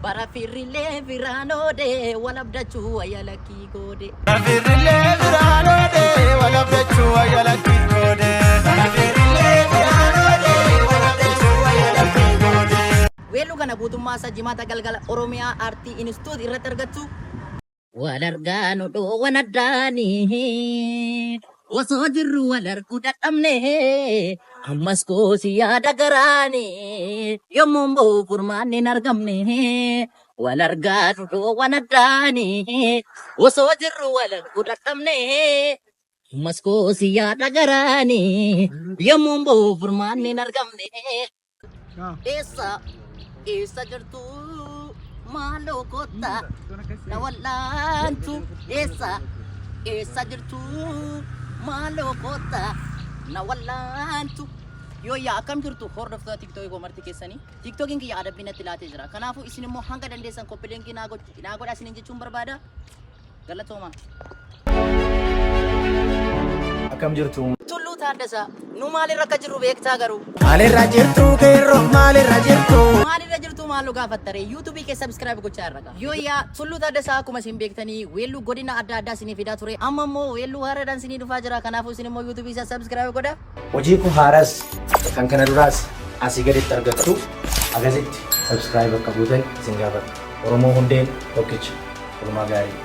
Bara firrillee firaan oodee wal abdachuu wayya lakkii goodee. Firrillee biraan oodee wal abdachuu wayya lakkii goodee. Firrillee biraan oodee wal abdachuu wayya lakkii goodee. Weelluu kana guutummaa isaa Jimaata galgala Oromiyaa Aartii Inistuut irratti argattu. Wal argaa nu dhoowwan addaanii osoo jirru wal arguu dadhabne, ammas koosi yaada garaanii yommuun ba'u furmaanni hin argamne. Wal argaa nu dhoowwan addaanii osoo jirru wal arguu dadhabne, ammas koosi yaada garaanii yommuun ba'u furmaanni hin argamne. Eessa eessa jirtu, maaloo kottaa na wal'aantu? Eessa eessa jirtu, maaloo kottaa na wal'aantu? Yooyyaa, akkam jirtu hordoftoota TikTokii koo marti keessanii? TikTokiin kiyya adabbii natti laatee jira. Kanaafuu isin immoo hanga dandeessan copy linkii naa godhaa isiniin jechuun barbaada. Galatoomaa. Akkam jirtu? Tulluu Taaddasaa, nu maalirra akka jirru beektaa garuu? Maalirra jirtu qeerroo, maalirra jirtu? Maalirra jirtu maal nu gaafattare? YouTubeii kee subscribe gochaa irra gaa. Yooyyaa, Tulluu Taaddasaa, akkuma isin beektanii weelluu godina adda addaa isinii fidaa ture. Amma immoo weelluu haaraadhaan isinii dhufaa jira. Kanaafuu isin immoo YouTubeii isaa subscribe godhaa. Hojii koo haaraas kan kana duraas asii gaditti argattu. Agasitti subscribe akka gootan isin gaafadha. Oromoo hundeen tokkicha. Oolmaa gaarii.